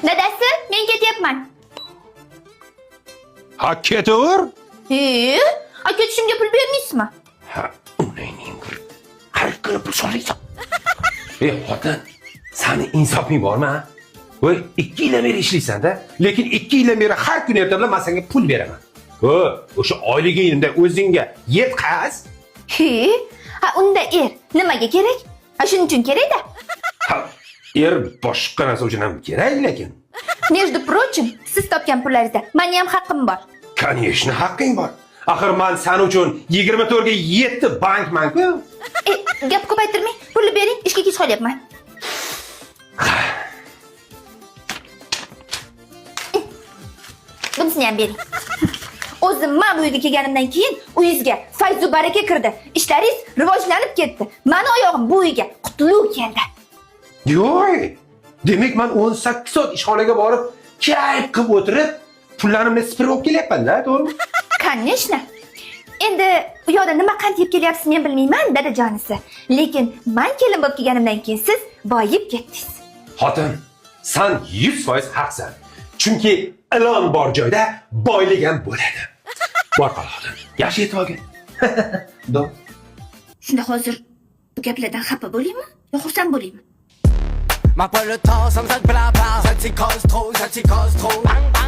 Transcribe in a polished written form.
Dadasi, men ketyapman. Ha, ketaver. E, a ketishimga pul bermaysizmi? Ha, onangning bir har kuni pul so'raysan. Ey xotin, sani insofing bormi, ha? Voy, 2 yildan beri ishlaysan-da, lekin 2 yildan beri har kuni ertalab man senga pul beraman. O, o'sha oyligingni o'zingga yetkaz. He, ha unda er nimaga kerak? Ha shuning uchun kerak-da. Ha, er boshqa narsa uchun ham kerak lekin. Между прочим, siz topgan pullaringizda meni ham haqqim bor. Конечно, haqqing bor. Axir man sen uchun 24 ga 7 bankman-ku. E, gap ko'paytirmang, pulni bering, ishga kech qolyapman. Bunisini ham bering. O'zim man bu uyga kelganimdan keyin uyingizga fayzu baraka kirdi. Ishlaringiz rivojlanib ketdi. Mani oyog'im bu uyga qutlug' keldi. Yo'q. Demak, man 18 soat ishxonaga borib, kayf qilib o'tirib, pullarimni sipirib olib kelyapman-da, to'g'rimi? Конечно. Endi u yoqda nima qand yeb kelyapsiz men bilmayman, dadajonisi. Lekin man kelin bo'lib kelganimdan keyin siz boyib ketdingiz. Xotin, san 100% haqsan. Chunki ilon bor joyda boylik ham bo'ladi. Bor qol xotin. Yaxshi yetib olgin. Do. Shunda hozir bu gaplardan xafa bo'laymi yo xursand bo'laymi? Ma pas le temps, ça me fait blabla. Ça t'y cause trop, ça t'y cause trop. Bang.